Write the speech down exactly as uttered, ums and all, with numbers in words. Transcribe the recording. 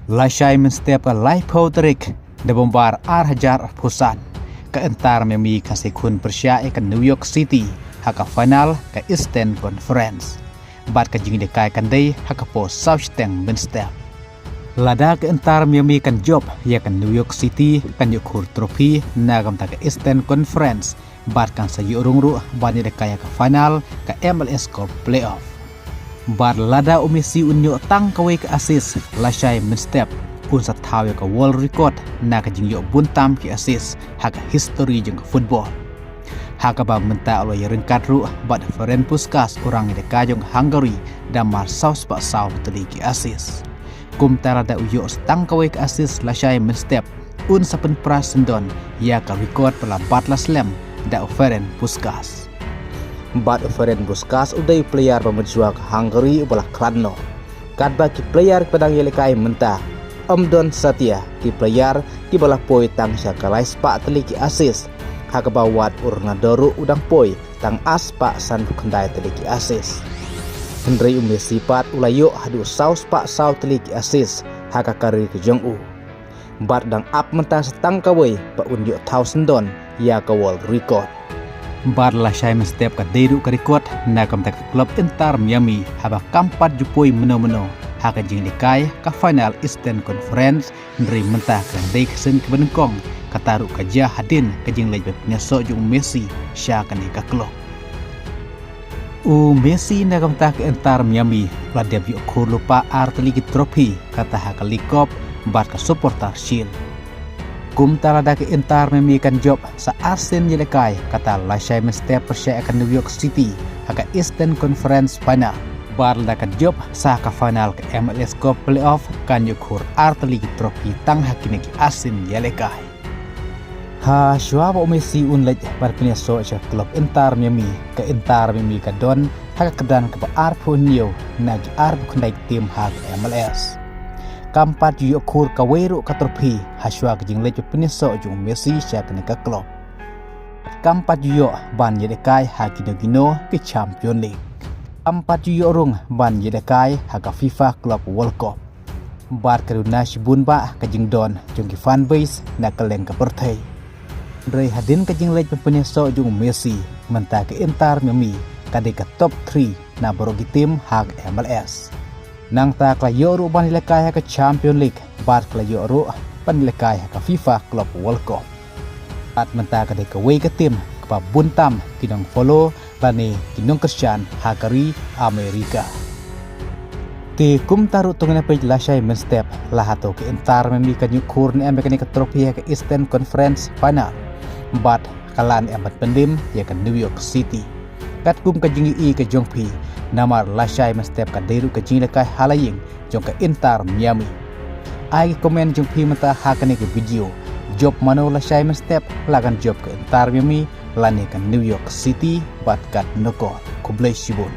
Lashai mynstep ka laiphew tarik November ar hajar arphew san, ka Inter Miami kan sa ïakhun pyrshah ïa ka New York City ha ka final ka Eastern Conference. Bad ka jingïalehkai kan dei ha ka por saw shiteng mynstep. Lada ka Inter Miami kan jop ïa ka New York City, kan ïoh khur trophy na ka bynta ka Eastern Conference, bad kan sa ïoh rung ruh ban ïalehkai ïa ka final ka M L S Cup Playoff. Bad lada u Messi un ïoh tang kawei ka assist lashai mynstep, un sa thaw ïa ka world record na ka jingïoh bun tam ki assist ha ka history jong ka football. Ha kaba mynta u la ïaryngkat ruh bad Ferenc Puskas, u rangïalehkai jong ka Hungary, da mar saw spah saw tylli ki assist. Kumta lada u ïoh sa tang kawei ka assist lashai mynstep, un sa pynpra syndon ïa ka record ba la bat la slem da u Ferenc Puskas. Bad u Ferenc Puskas u dei u player ba mynshwa ka Hungary uba la khlad noh. Katba ki player kiba dang ïalehkai mynta, ym don satia ki player kiba la poi tang sha ka lai spah tylli ki assist, ha kaba wat u Ronaldo ruh u dang poi tang ar spah sanphew khyndai tylli ki assist. Hynrei u Messi pat u la ïoh haduh saw spah saw tylli ki assist ha ka career ka jong u. Bad dang ap mynta sa tang kawei ba un ïoh thaw syndon ïa ka world record. Bad lashai mynstep ka dei ruh ka record na ka bynta ka club Inter Miami, haba kam pat ju poi mynno mynno ha ka jingïalehkai ka final Eastern Conference. Hynrei mynta ka dei ka sien kaba nyngkong, kata ruh ka jia hadien ka jingleit ba pynïasoh jong u Messi sha kane ka club. U Messi na ka bynta ka Inter Miami u la dep ïoh khur lypa ar tylli ki trophy, kata ha ka League Cup bad ka Supporters' Shield. Kumta lada ka Inter Miami kan jop sa ar sien ïalehkai, kata lashai mynstep pyrshah ïa ka New York City ha ka Eastern Conference Final, bad lada kan jop sa ka final ka M L S Cup Playoff, kan ïoh khur ar tylli ki trophy tang ha kine ki ar sien ïalehkai. Ha shuwa ba u Messi un leit ban pynïasoh sha ka club Inter Miami, ka Inter Miami ka don ha ka kyrdan kaba arphew hynñiew na ki arphew khyndai ki team ha ka M L S. Kam pat ju ïoh khur kawei ruh ka trophy ha shuwa ka jingleit ban pynïasoh jong u Messi sha kane ka club. Kam pat ju ïoh ban ïalehkai ha kino kino ki Champion League. Kam pat ju ïoh rung ban ïalehkai ha ka FIFA Club World Cup. Bad ka duna shibun bah ka jingdon jong ki fan base na kylleng ka pyrthei. Hynrei hadien ka jingleit ban pynïasoh jong u Messi, mynta ka Inter Miami ka dei ka top three na baroh ki team ha ka M L S. Nangta ka la ïoh ruh ban ïalehkai ha ka Champion League, bad ka la ïoh ruh ban ïalehkai ha ka FIFA Club World Cup. Bad mynta ka dei kawei ka team kaba bun tam ki nong follow lane ki nongkyrshan ha ka ri Amerika. Te kumta ruh to ngin ïa peit lashai mynstep, la hato ka Inter Miami kan ïoh khur ne em ïa kane ka trophy ha ka Eastern Conference Final, bad ka lah ne em ban pyndim ïa ka New York City. Katkum ka jingïohi ka jong phi, namar lashai mynstep ka dei ruh ka jingïalehkai ha la ïing jong ka Inter Miami. Ai ki comment jong phi mynta ha kane ka video. Jop mano lashai mynstep, la kan jop ka Inter Miami lane ka New York City, bad katno kor? Khublei shibun.